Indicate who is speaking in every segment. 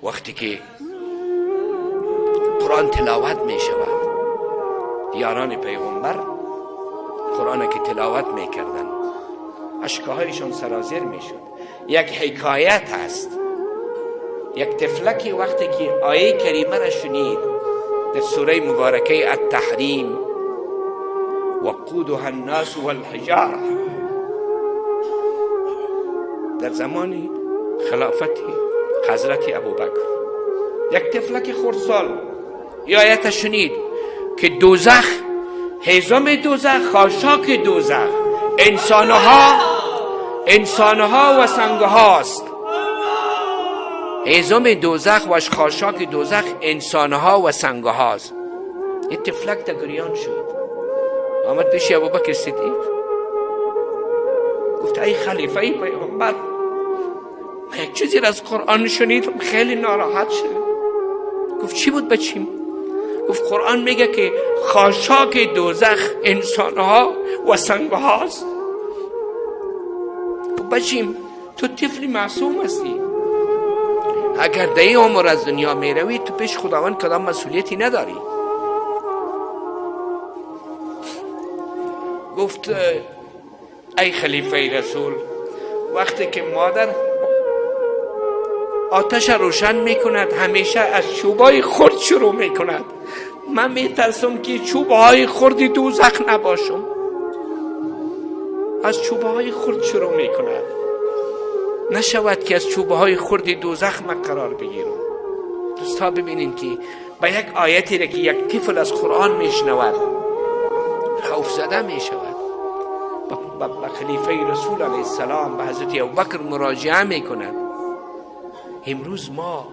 Speaker 1: وقتی که قرآن تلاوت می شود، یاران پیغمبر قرآن که تلاوت می کردن، اشکهایشان سرازیر می شد. یک حکایت هست، یک طفلکی وقتی که آیه کریمه را شنید در سوره مبارکه التحریم، وقودها الناس والحجاره، در زمان خلافت حضرت ابوبکر، یک طفلک خردسال ای آیت شنید که دوزخ، هیزم دوزخ، خاشاک دوزخ انسانها و سنگ هاست. هیزم دوزخ و خاشاک دوزخ انسانها و سنگ هاست. این طفلک گریان شد، آمد پیش ابوبکر صدیق، گفت ای خلیفه پیغمبر، من یک چیزی را از قرآن شنیدم، خیلی ناراحت شدم. گفت چی بود بچیم؟ گفت قرآن میگه که خاشاک دوزخ انسانها و سنگ هاست. گفت بچیم تو طفل معصوم هستی، اگر در این عمر از دنیا میروی تو پیش خداوند کدام مسئولیتی نداری. گفت ای خلیفه رسول، وقتی که مادر آتش روشن میکند همیشه از چوبای خرد شروع میکند، من میترسم که چوبهای خردی دوزخ نباشم. از چوبهای خرد شروع میکند، نشود که از چوبهای خردی دوزخ من قرار بگیرم. دوستا ببینین که با یک آیتی را که یک طفل از قرآن میشنود خوف زده میشود، به خلیفه رسول علیه السلام، به حضرت ابوبکر مراجعه میکند. امروز ما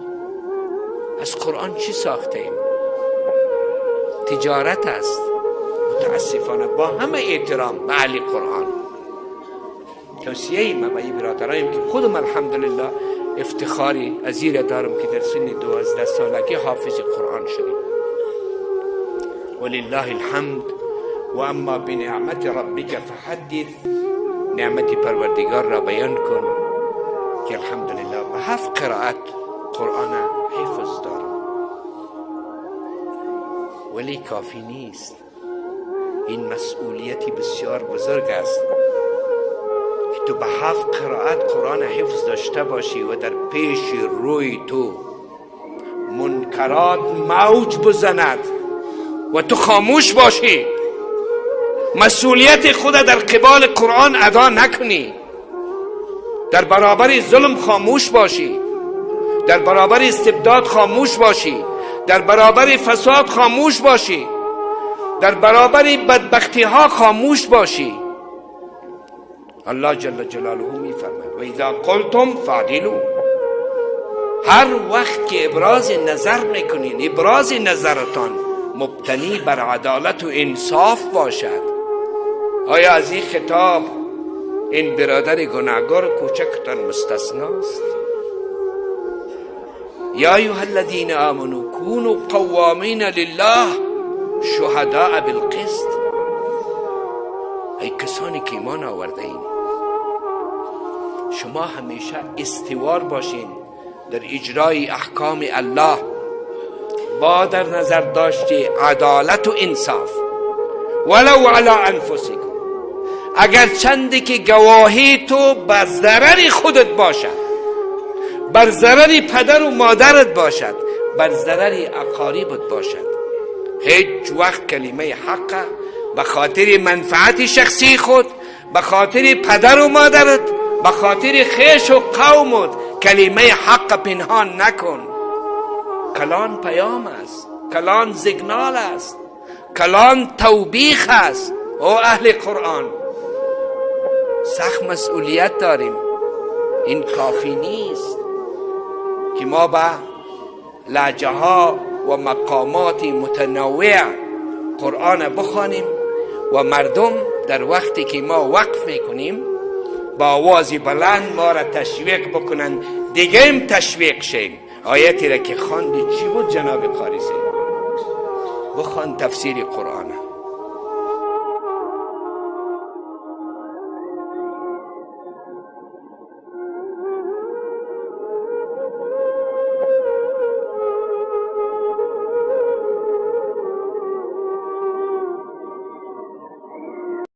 Speaker 1: از قرآن چی ساخته ایم؟ تجارت است. متاسفانه با همه احترام به اهل قرآن، توصیه ما به این برادرایم که خودم الحمدلله افتخاری از این دارم که در سن 12 سالگی حافظ قرآن شدیم، ولله الحمد. و اما بنعمت ربک فحدث، نعمت پروردگار را بیان کن که الحمدلله به 7 قرائت قرآن حفظ دارم، ولی کافی نیست. این مسئولیتی بسیار بزرگ است که تو به 7 قرائت قرآن حفظ داشته باشی و در پیش روی تو منکرات موج بزند و تو خاموش باشی، مسئولیت خود در قبال قرآن ادا نکنی، در برابر ظلم خاموش باشی، در برابر استبداد خاموش باشی، در برابر فساد خاموش باشی، در برابر بدبختی ها خاموش باشی. الله جل جلاله می فرماید و اذا قلتم فاعدلوا. هر وقت که ابراز نظر میکنین، ابراز نظرتان مبتنی بر عدالت و انصاف باشد. آیا از این خطاب این برادر گناهگار کوچکتان مستثناست؟ یا ایها الذین آمنوا کونوا قوامین لله شهداء بالقسط. ای کسانی که ایمان آورده این، شما همیشه استوار باشین در اجرای احکام الله با در نظر داشت عدالت و انصاف، ولو علی انفسکم، اگر چندی که گواهی تو بر ضرر خودت باشد، بر ضرر پدر و مادرت باشد، بر ضرر اقاربت باشد، هیچ وقت کلمه حق به خاطر منفعت شخصی خود، به خاطر پدر و مادرت، به خاطر خویش و قومت کلمه حق پنهان نکن. کلان پیام است، کلان زگنال است، کلان توبیخ است. او اهل قرآن، سخت مسئولیت داریم. این کافی نیست که ما به لهجه ها و مقامات متنوع قرآن بخوانیم و مردم در وقتی که ما وقف میکنیم با آواز بلند ما را تشویق بکنند، دیگه هم تشویق شیم. آیتی را که خواندی چی بود جناب قاری صاحب؟ بخوان تفسیر قرآن.